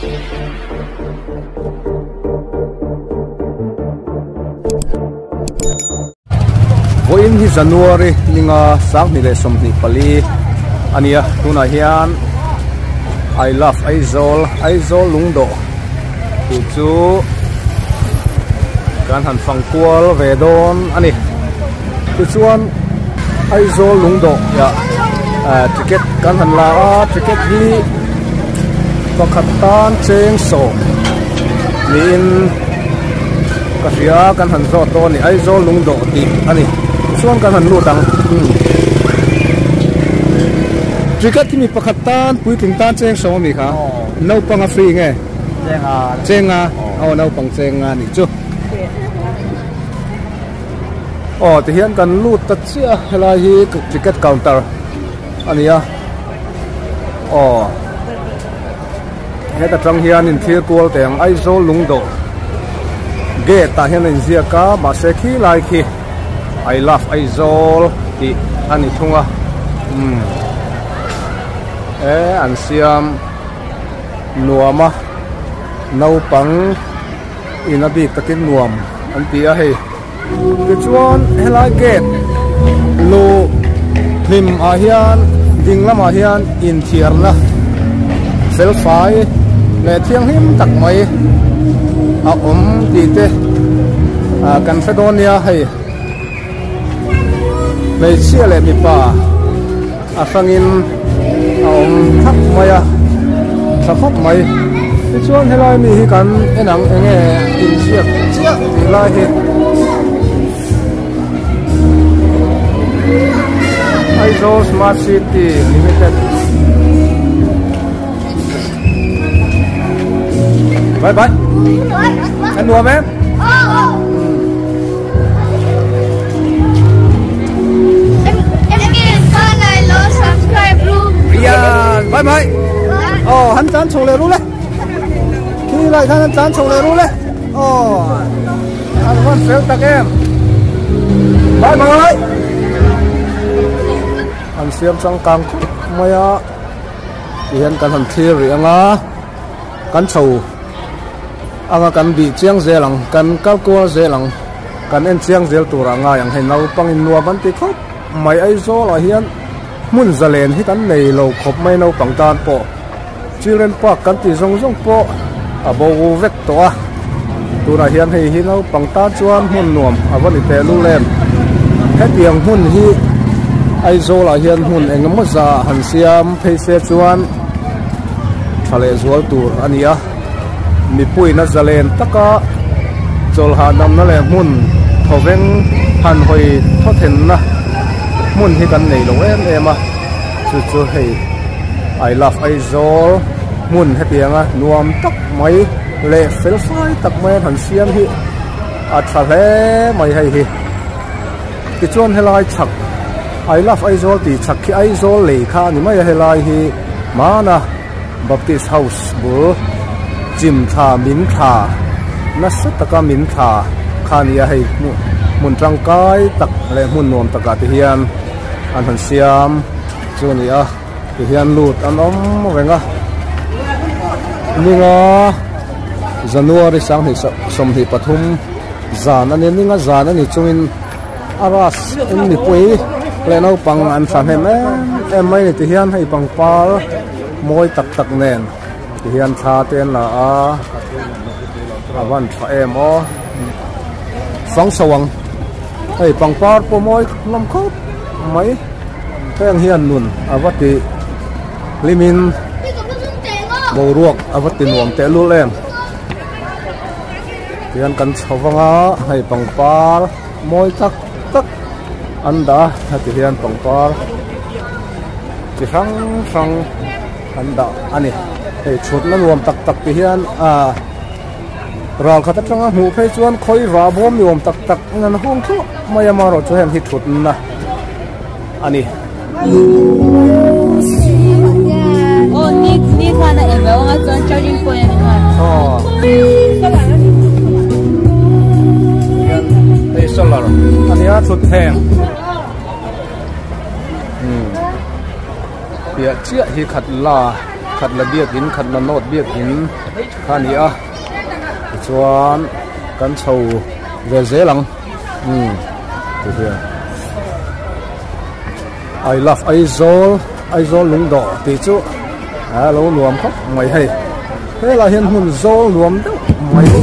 Vawiin hi January ninga sanghnih leh 24 a ni a tunah hian I love Aizawl Aizawl lungdawh tih chu kan han fang kual ve dawn a ni tichuan Aizawl lungdawh ah ticket kan han la a ticket hi pakhat tan cheng sawm niin ka hria kan han zawt dawn a ni Aizawl lungdawh tih a ni tichuan kan han lut ang ticket hi mi pakhat tan puitling tan cheng sawm a mi kha naupang a free nge chenga aw naupang chenga a nih chu. Aw tihian kan lut ta chiah a helai hi ticket counter a ni a aw heta tang hian in thlir kual teh ang Aizawl lungdawh gate ah hian a inziak a mahse khi lai khi I love Aizawl tih a ni thung a umm e an siam nuam a naupang in a bik takin nuam an ti a hei tichuan helai gate luh hlim ah hian ding lamah hian inthiarna fel fai leh thianghlim tak mai a awm tih te ah kan hre dawn nia hei hmeichhia leh mipa a hrangin a awm thak mai a tha khawp mai tichuan helai mi hi kan en ang eng nge inziak chiah tih lai hi Aizawl Smart City Limited bye bye anh nuam em Yeah, bye bye. Oh, hắn chán chồng lệ ru le. Khi lại hắn chán chồng lệ ru le. Oh, anh vẫn xéo tắc em. Bye bye. Anh siam chang kang khawp mai a. Tihian kan han thlir rih ang a. Kan chho anga kan bih chiang zel ang kan kal kual zel ang kan en chiang zel tur ah ngai ang hei naupang in nuam an ti khawp mai Aizawl ah hian hmun zalen hi kan nei lo khawp mai naupang tan pawh children park kan tih zawng zawng pawh a bo vek tawh a tunah hian hei hi naupang tan chuan hmun nuam a va ni teh lul em hetiang hmun hi Aizawl ah hian hmun engemaw zah han siam phei se chuan. Tha leh zual tur a ni a, mipuiin a zalen taka chawlhah damna leh hmun thawveng han hawi thawthenna hmun hi kan nei lo em em a, chu chu hei I love Aizawl hmun hetianga nuam tak mai leh fel fai tak mai an han siam hi a tha hle mai hei hi. Tichuan helai chhak I love Aizawl tih chhak khi Aizawl lei kha a ni mai a, helai hi hmana Baptist House bul chim thla min thla nasa taka min thla kha a ni a, hei hmun tangkai tak leh hmun nuam takah te hian an han siam chu a ni a, ti hian lut an awm reng a, ninga January 2023. Zan a ni ninga zan a ni chungin a ras in mipui leh naupang an tha hnem em em mai a ni tihian hei pangpar mawi tak tak nen tihian thla te an la a a van tha em aw fang chho ang hei pangpar pawh mawi hlawm khawp mai heng hian nun a va ti hlimin boruak a va ti nuam tehlul em. Tihian kan chho vang a hei pangpar mawi tak tak an dah a heti hian pangpar chi hrang hrang an dah a ni hei chhutna nuam tak tak ti hian ah ral khat atanga hmuh phei chuan khawi vah bawm ni awm tak tak in an hung thluah mai a amaherawh chu heng hi thutna a ni. Hei solar a nia thutthleng piah chiah hi khat la. Khatla biakin Khatla North biakin kha a ni a tichuan kan chho ve zel ang umm tihian I love Aizawl Aizawl lungdawh tih chu a lo nuam khawp mai hei helaiah hian hmun zawl nuam deuh mai a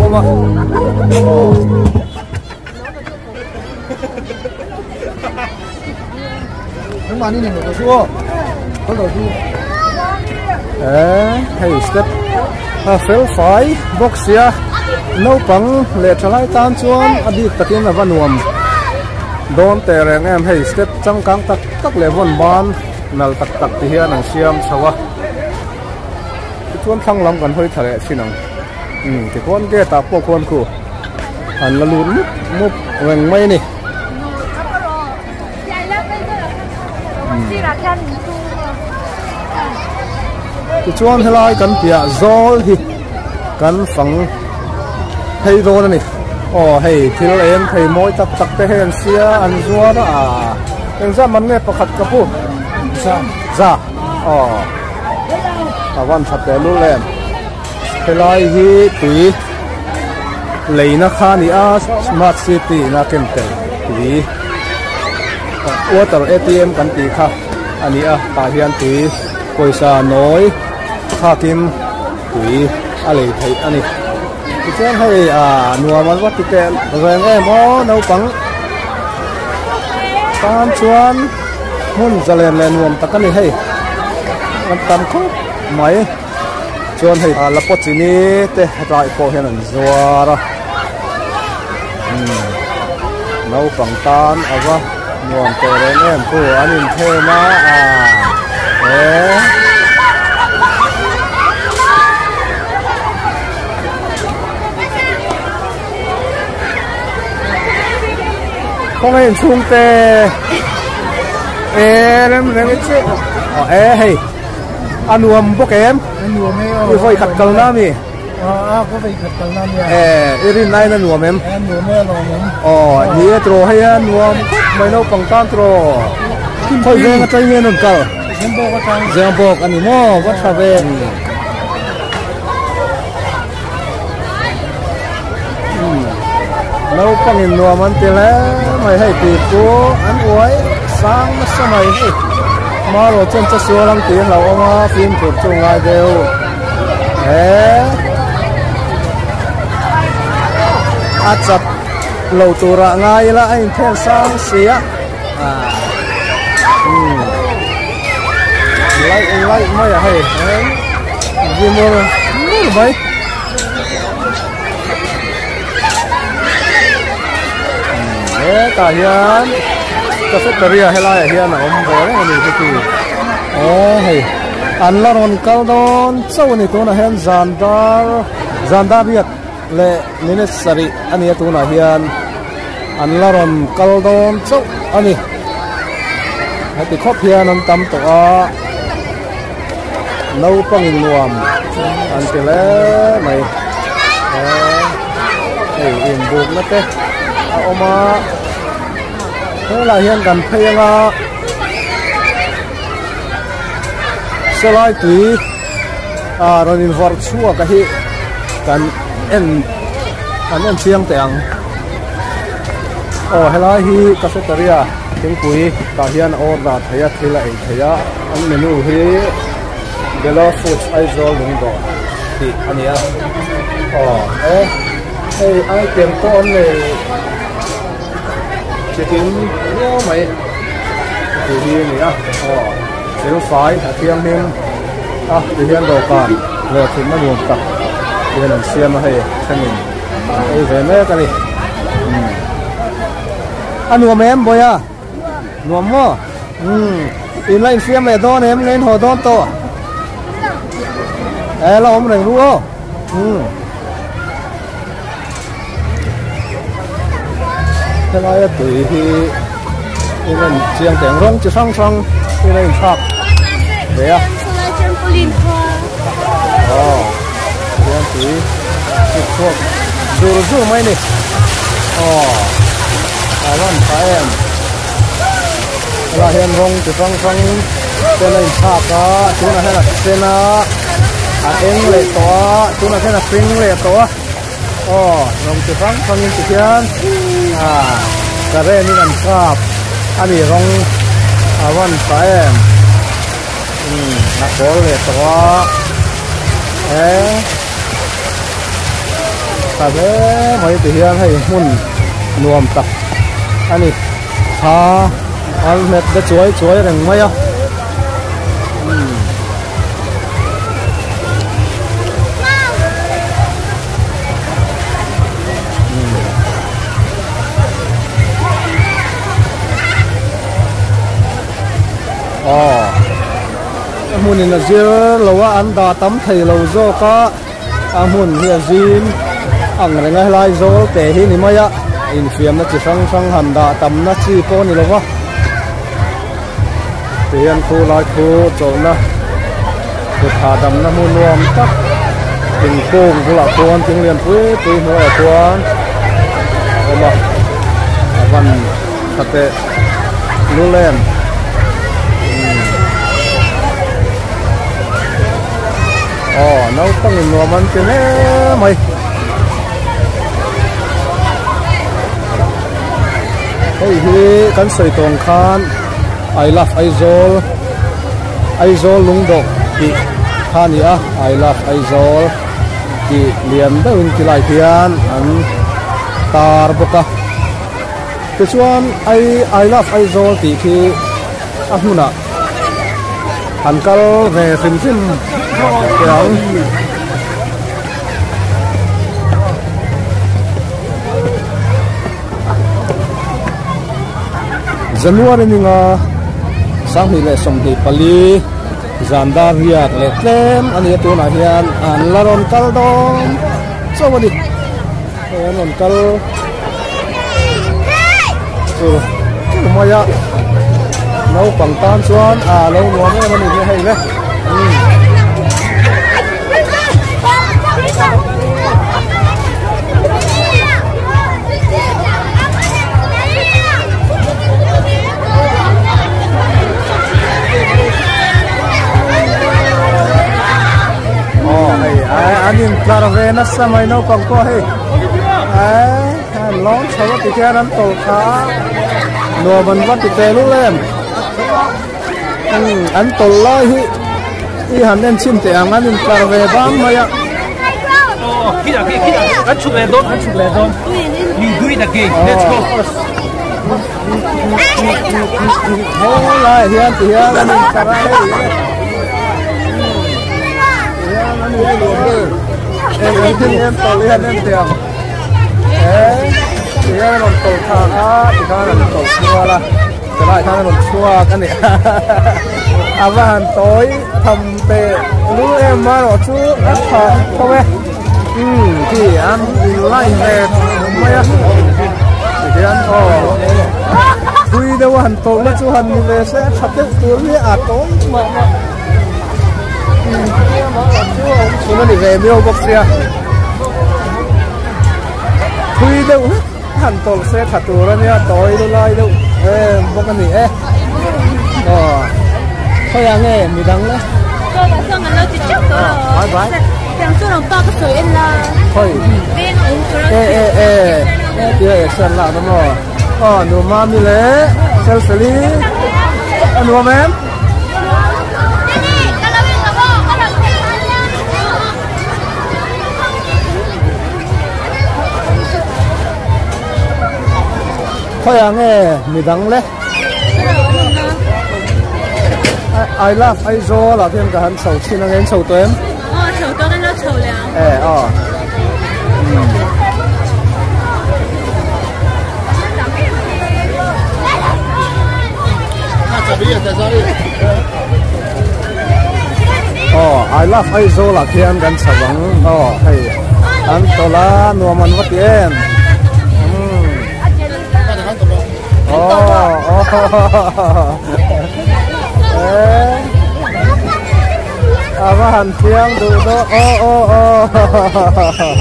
awm a aw. Hei step a fel fai bawk sia naupang leh thalai tan chuan a bik takin a va nuam dawn teh reng em hei step changkang tak tak leh vawn ban nal tak tak ti hian an siam chho a tichuan thlang lam kan hawi thla leh thin ang umm tikhuan gate ah pawh khuan khu an la lut mup mup reng mai a ni. Tichuan helai kan piah zawl hi kan fang phei dawn a ni. Aw hei thil eng thei mawi tak tak te hei an sia an zuar a engzah man nge pakhat ka pu? Za. Za. Aw a van tha teh lul em. Helai hi tui leina kha a ni a smart city in a ken tel tui water atm kan tih kha a ni a tah hian tui pawisa nawi thlakin tui a lei theih a ni tichuan hei ah nuam an va ti teh reng em aw naupang tan chuan hmun zalen leh nuam tak a ni hei an tam khawp mai. Chuan hei la pawt chini te hetlai pawh hian an zuar a umm naupang tan a va nuam teh reng em chu an inthen a ah he khawnge inchhung te e rem reng i chu e hei. A nuam bawk em? A nuam e aw. I vawi khat kalna ami? A ka vawi khat kalna ania. E i rin laiin a nuam em? A nuam e a lawm em. Aw ni e tiraw hei a nuam khawp mai naupang tan tiraw. Khawi veng atang nge an rawn kal? Zembawk atang. Zembawk a ni maw va tha ve. Naupangin nuam an ti hle mai hei tih chu an uai sang nasa mai hei marawh chuan chasual ang tih a hlauhawm a fimkhur chu ngai deuh he a chak lo turah ngai ila a inthel sang si a ah umm laih laih mai a hei vimur mur mai. Hetah hian cafeteria helaiah hian a awm ve reng a ni heti aw hei an la rawn kal dawn chauh a ni tunah hian zan dar zan dar riat leh minute sarih a ni a tunah hian an la rawn kal dawn chauh a ni heti khawp hian an tam tawh a. Naupangin nuam an ti hle mai hei inbukna te a awm a helaiah hian kan phei anga sawlai tui ah rawn invarh chhuak a hi kan en kan en chiang teh ang aw helai hi cafeteria thingpui tah hian order theih a thil a ei theih a. An menu hi Bella Foods Aizawl Lungdawr tih a ni a aw e hei item pawh an nei chitin viau mai tih hi a ni a aw thil fai a thianghlim a ti hian dawhkan leh thutna nuam tak hian an siam a hei thenin an ei ve mek a ni a nuam em Bawiha. Nuam maw? Umm in la infiam leh dawn em nge in haw dawn tawh? E la awm reng ru aw. Umm. Helaia tui hi in en chiang teh ang rawng chi hrang hrang in a inthlak ve a. Aw tiang tui chhuk chhuak zur zur mai a ni. Aw. A van tha em helaiah hian rawng chi hrang hrang. Sen a inthlak a tunah hian a sen a a eng leh tawh a tunah hian a hring leh tawh a aw rawng chi hrang hrang in tikhian ah current in an kap a ni rawng a van tha em umm a pawl leh tawh a he tha hle mai tihian hei hmun nuam tak a ni. Thla an hmet te chuai chuai reng mai a aw a hmunin a zir lo a an dah tam thei lo zawk a. A hmun hi a zim ang reng a helai zawl te hi ni mai a infiamna chi hrang hrang han dah tamna chi pawh a ni lo va tihian khu lai khu chawlhna kut hahdamna hmun nuam tak thingkung bulah khuan thing lian pui pui hnuaiah khuan a awm a a van tha teh lul em. Aw naupang in nuam an ti hle mai. Hei hi kan sawi tawng khan I love Aizawl Aizawl lungdawh tih kha a ni a I love Aizawl tih lian deuhin ti lai hian an tar bawk a tichuan I I love Aizawl tih khi a hmunah an kal ve hrim hrim teh ang. January ninga 2024 zan dar riak leh tlem a ni a tunah hian an la rawn kal dawn chauh a ni hei an rawn kal tur tur mai a naupang tan chuan a lo nuam em a ni hi hei le aw hei an intlar ve nasa mai naupang pawh hei an lawng chho a ti khian an tawlh thla a nuam an va ti teh lul em an tawlh lai hi i han en chhin teh ang an intlar ve bang mai a. Helai hian ti hian an intlar a hei hian an in eng thil nge an tawlh hi han en teh ang. Ti hian an rawn tawlh thla a tikhan an tawlh chhual a tilai khan an rawn chhuak a ni a va han tawi tham teh lu em erawh chu a tha tho e umm khi an in line ve mai a tihian aw thui deuh a han tawlh na chu han ni ve se a tha deuh tur hi a tawi mah mah umm chu a awm chhun a ni ve miau bawk sia. Thui deuh hlek han tawlh se tha tur a nia tawi lu lai deuh em bawk a ni e aw khawiah nge midang le bye bye khawi e e e e tia action lak na maw aw nu mami leh selfeli a nuam em. Khawiah nge midang le I love Aizawl ah khian ka han chho chhin ang e in chho tawh em? Aw chho tawh kan lo chho leh ang. E aw. Aw I love Aizawl ah khian kan chho ang aw hei an tawlh a nuam an va ti em umm aw eh a va han thiang duh dawn aw aw aw.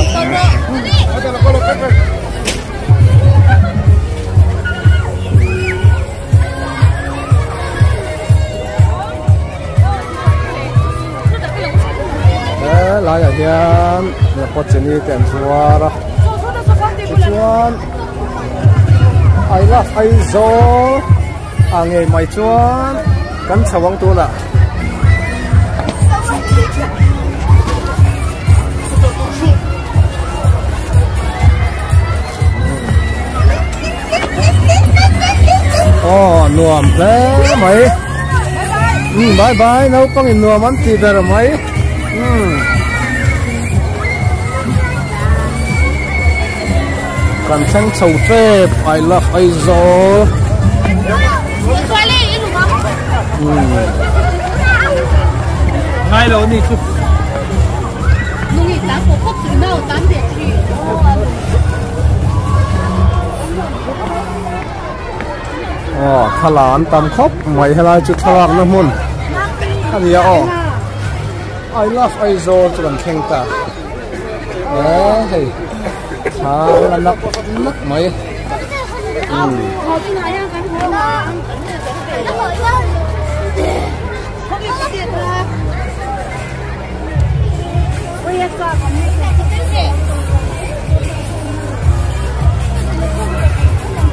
Helaiah hian chini te an zuar a tichuan I love Aizawl ah ngei mai chuan kan chho ang tunah. Aw nuam hle mai umm bye bye naupang in nuam an ti ber mai umm kan thleng chho tep I love Aizawl umm ngai lo ni chu Aw thla an tam khawp mai helai chu thlalakna hmun a ni a aw I love Aizawl chu kan thleng ta e hei thla an la nak nak mai umm.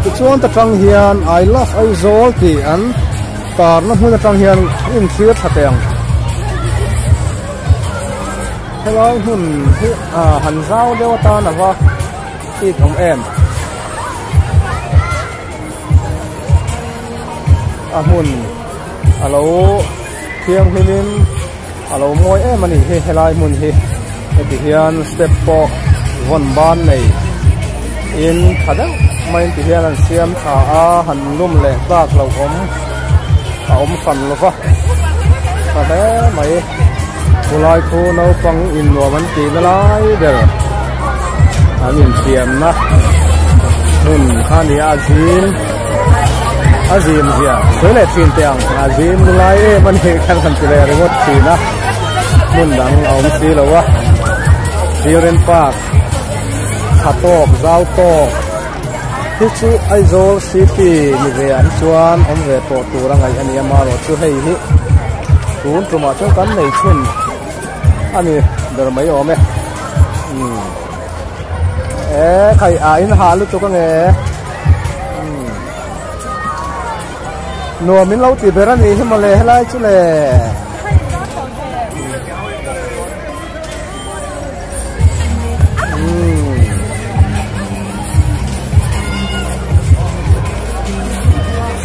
Tichuan ta tang hian I love Aizawl tih an tarna hmun atang hian in thlir tha teh ang. Helai hmun hi ah han zau deuh atan ava it awm em. A hmun a lo thianghlim in. A lo mawi em a nih hi helai hmun hi heti hian step pawh vawn ban nei in tha deuh mai in ti hian an siam tha a han lum leh tlak lo awm a awm hran lo va tha hle mai khulai khu naupang in nuam an tih na lai ber an infiamna hmun kha a ni a a zim. A zim zia sawi leh thin teh ang a zim nulai em a ni khan han ti leh ringawt thin a hmun dang a awm si lo a children park tha tawk zau tawk hi chu Aizawl city ni ve ah hi chuan awm ve tawh tur a ngaih a ni a marawh chu hei hi tun tumah chuan kan nei chhun a ni ber mai awm e umm e khai ah in hah lutuk ange. Nuam min lo ti ber a nih hi mawle helai chu le.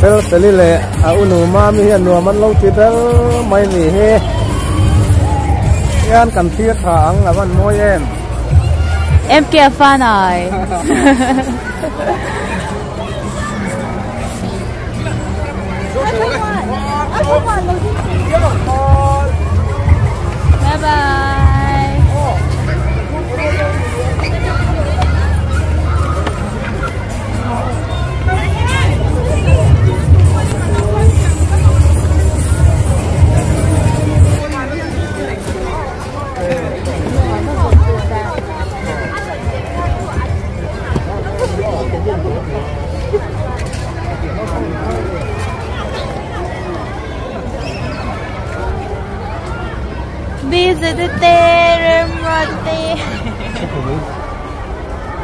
Fel feli leh a unu mami hian nuam an lo ti ber mai a nih hi. Hian kan thlir tha ang a van mawi em. MK Fanai. Bye bye.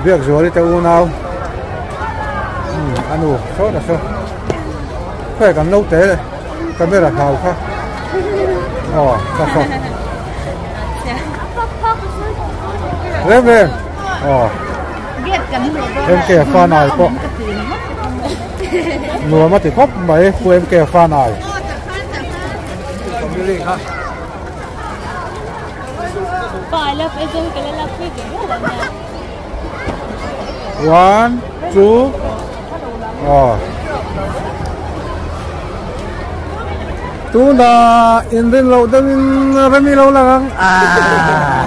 Biak zual i te unau a nu sawt a saw khawi kan lo te camera hlau kha aw ka saw rem rem aw MK Fanai pawh nuam a ti khawp mai pu MK Fanai One, two, aw. Tuna inrin loh deuhin remi lo lang ang ah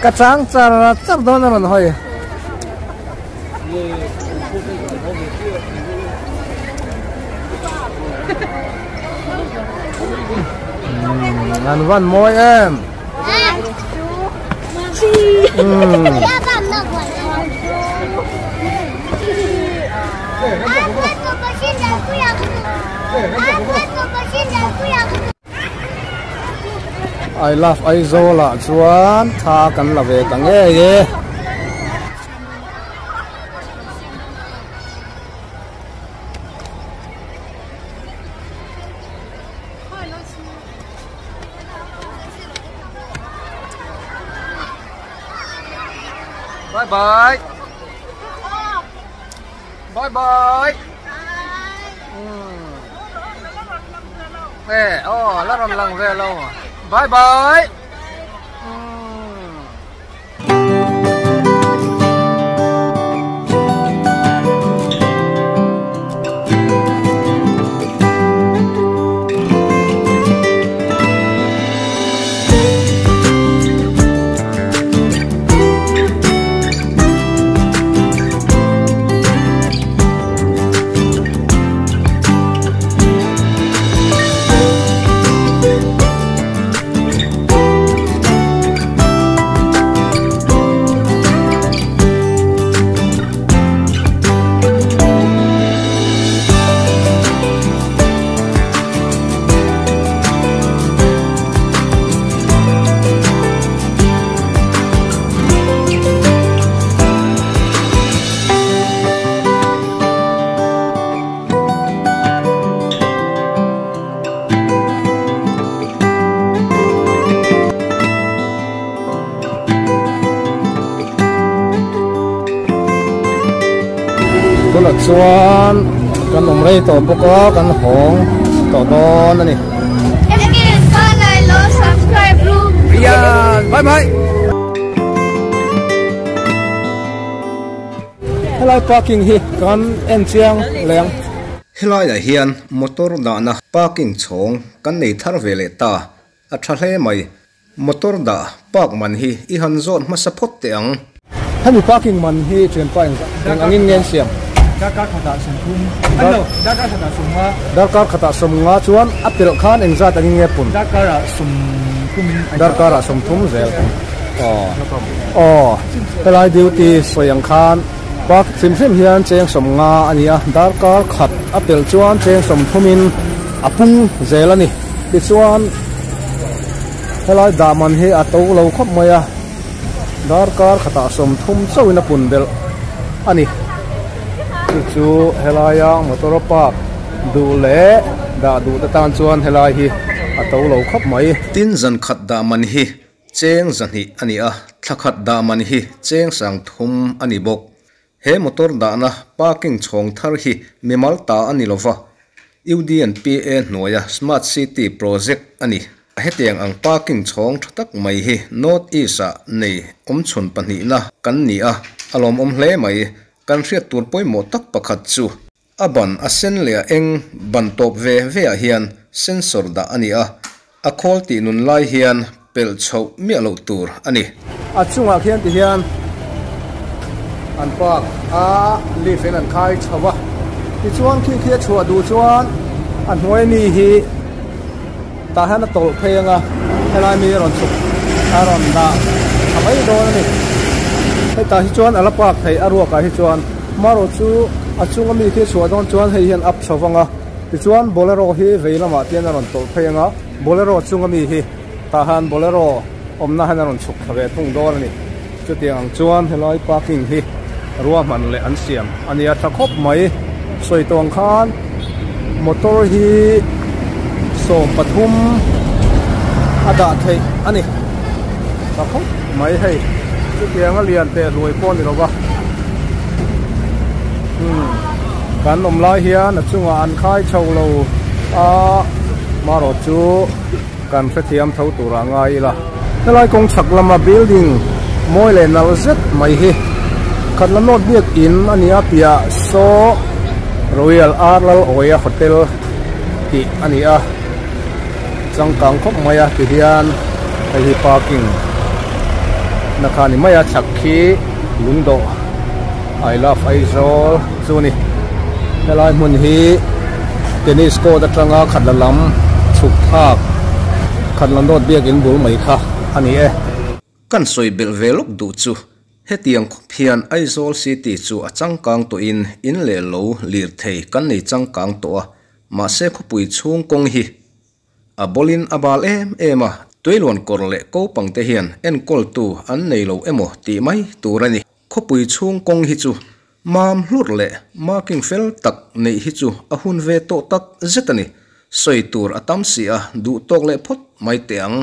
ka chang char char dawn a rawn hawi. An van mawi em. I love Aizawl ah chuan thla kan la ve ta ngei e. Bye bye. Bye bye. Nè, oh, la ron lang ve lo. Bye bye. Tunah chuan kan awm rei tawh bawk a, kan hawng tawh dawn a ni. Bye bye. Helai parking hi kan en chiang leng. Helaiah hian motor dahna parking chhawng kan nei thar ve leh ta a tha hle mai. Motor dah park man hi i han zawt hmasa phawt teh ang. Hemi parking man hi thianpa eng eng angin nge an siam? Darkar khatah sawmthum an lo, darkar khatah sawmnga. Darkar khatah sawmnga chuan a pelh khan eng zat angin nge pun? Darkarah sawmthumin a. Darkarah sawmthum zel. Aw aw helai duty sawi ang khan park hrim hrim hian cheng sawmnga a ni a, darkar khat a pelh chuan cheng sawmthumin a pung zel a ni. Tichuan helai dah man hi a to lo khawp mai a. Darkar khatah 30 chauhin a pun belh a ni. Chu chu helaia motor park duh leh dah duh te tan chuan helai hi a to lo khawp mai. Tin zan khat dah man hi cheng zahnih a ni a, thla khat dah man hi cheng sang thum a ni bawk. He motor dahna parking chhawng thar hi mimal ta a ni lova, UDNPA hnuaia Smart City project a ni. Hetiang ang parking chhawng tha tak mai hi North East ah nei awmchhun pahnihna kan ni a, a lawmawm hle mai. Kan hriat tur pawimawh tak pakhat chu a ban a sen leh a eng ban tawp ve ve ah hian sensor dah a ni a, a khawl tih nun lai hian pelh chhoh miah loh tur a ni. A chungah khian ti hian an park a, lift in an khai chho a, tichuan khi khi a chhuah duh chuan a hnuai mi hi tah hian a tawlh phei ang a, helai mi a rawn chhuk a rawn dah tha mai dawn a ni. Hetah hi chuan a la park theih a ruakah hi chuan marawh chu a chunga mi khi a chhuah dawn chuan hei hian up chho vang a, tichuan bolero hi vei lamah te hian a rawn tawlh phei ang a, bolero chunga mi hi tah hian bolero awmna hian a rawn chhuk thla ve thung dawn a ni. Chutiang ang chuan helai parking hi ruahman leh an siam a nia tha khawp mai. Sawi tawh ang khan motor hi 13 a dah theih a ni. Tha khawp mai hei. Chutiang a lian teh hluai pawh a ni lo va. Umm kan awm lai hian a chungah an khai chho lo a marawh chu. Kan hrethiam tho turah ngai ila. Helai kawng chhak lama building mawi leh nalh zet mai hi Khatla North biak in a ni a piah saw Royal R Lal Awia Hotel tih a ni a, changkang khawp mai a ti hian hei hi parking na kha a ni mai a chhak khi lungdawh I love Aizawl chu a ni. Helai hmun hi tennis court atanga Khatla lam chhuk thlak Khatla North biakin bul mai kha a ni e. Kan sawi belh ve lawk duh chu hetiang khawp hian Aizawl City chu a changkang tawhin in leh lo lirthei kan nei changkang tawh a, mahse khawpui chhung kawng hi a bawlin a bal em em a. Tuiluan kawr leh ko pang te hian enkawltu an nei lo emaw tih mai tur a ni. Khawpui chhung kawng hi chu mam hlurh leh marking fel tak neih hi chu a hun ve tawh tak zet a ni. Sawi tur a tam si a, duh tawk leh phawt mai teh ang.